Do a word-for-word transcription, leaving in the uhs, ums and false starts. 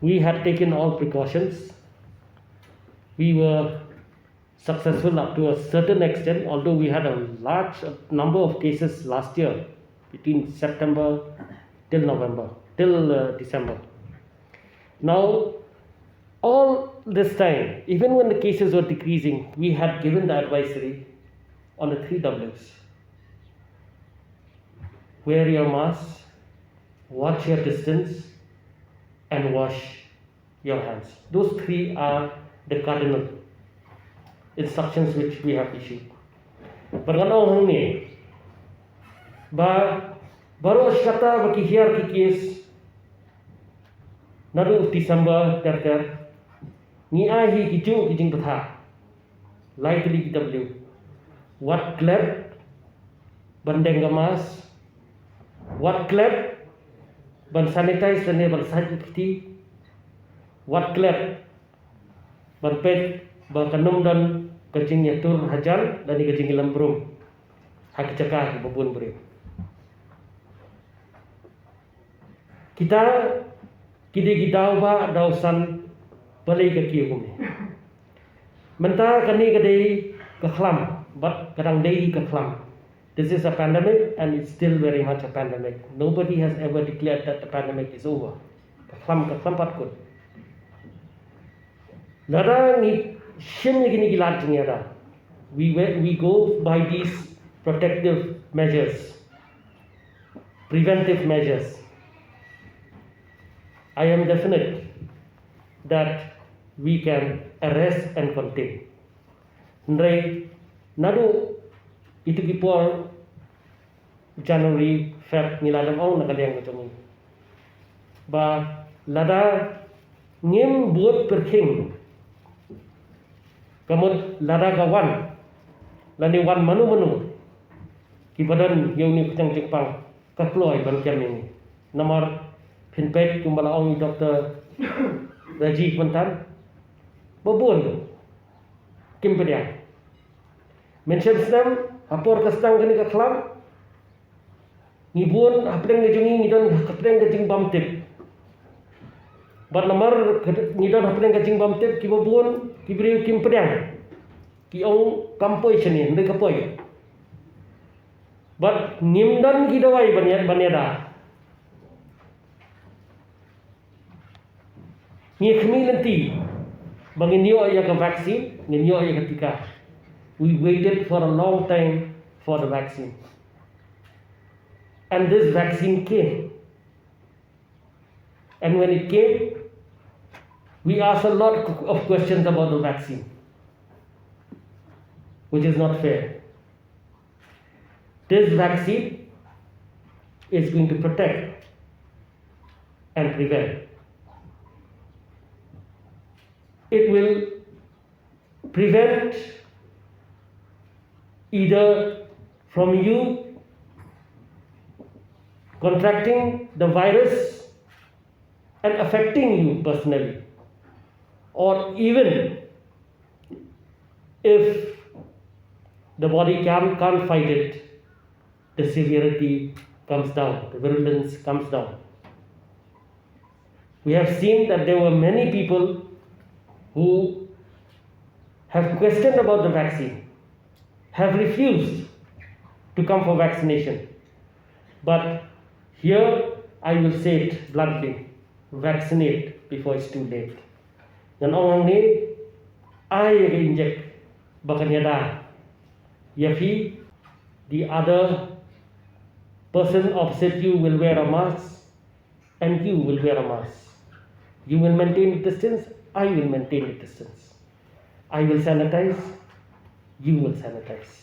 We had taken all precautions. We were successful up to a certain extent, although we had a large number of cases last year between September till November, till uh, December. Now, all this time, even when the cases were decreasing, we had given the advisory on the three W's. Wear your mask, watch your distance, and wash your hands. Those three are the cardinal instructions which we have issued. Bad ngan ong hangne ba baroh shi katta ba ki hiar ki case naduh December ter ter, ngi ai hi ki juh ki jingbthah. Lai tylli ki W. Wat klet ban deng ka mask. Wat klet ban sanitize lane ban sait ka kti. Wat klet ban peit ba kan ym don ka jingïatur hajan lane ka jingïalam brum ha ki jaka kiba bun briew. Kita ki dei ki daw ba daw san balei ka ki kumne. Mynta kane ka dei ka khlam bad ka dang dei ka khlam. This is a pandemic and it's still very much a pandemic. Nobody has ever declared that the pandemic is over. Ka khlam ka khlam pat kut. Lada ngi shim ïa kine ki lad jingïada, we, we, we go by these protective measures, preventive measures. I am definite that we can arrest and contain. Hynrei naduh itu ki por January, Feb, ngi la dang ong na ka liang ka jong ngi ba lada ngim bud pyrkhing, ka mut lada ka wan lane wan mano mano kiba don ïa une u kyrteng jingpang, ka kloi ban kem ïa ngi. Namar phin peit kumba la ong i Doctor Rajiv mynta, ba bun kim pdiang. Mynshem snem ha por ka sdang kane ka khlam, ngi bun hapdeng ka jong ngi ngi don hapdeng ka jingbymtip. Bad namar ngi don hapdeng ka jingbymtip, kiba bun ki briew kim pdiang. Ki ong kam poi shane, hynrei ka poi. Bad ngim don ki dawai ban ïa, ban ïada. Ngi khmih lynti ba ngin ïoh ïa ka vaccine, ngin ïoh ïa ka tika. We waited for a long time for the vaccine. And this vaccine came. And when it came, we asked a lot of questions about the vaccine, which is not fair. This vaccine is going to protect and prevent. It will prevent either from you contracting the virus and affecting you personally, or even if the body can, can't fight it, the severity comes down, the virulence comes down. We have seen that there were many people who have questioned about the vaccine, have refused to come for vaccination. But here I will say it bluntly, vaccinate before it's too late. Ngan ong hangne, ai ïa ka injek ba kan ïada ïa phi, the other person opposite you will wear a mask and you will wear a mask. You will maintain the distance, I will maintain the distance. I will sanitize, you will sanitize.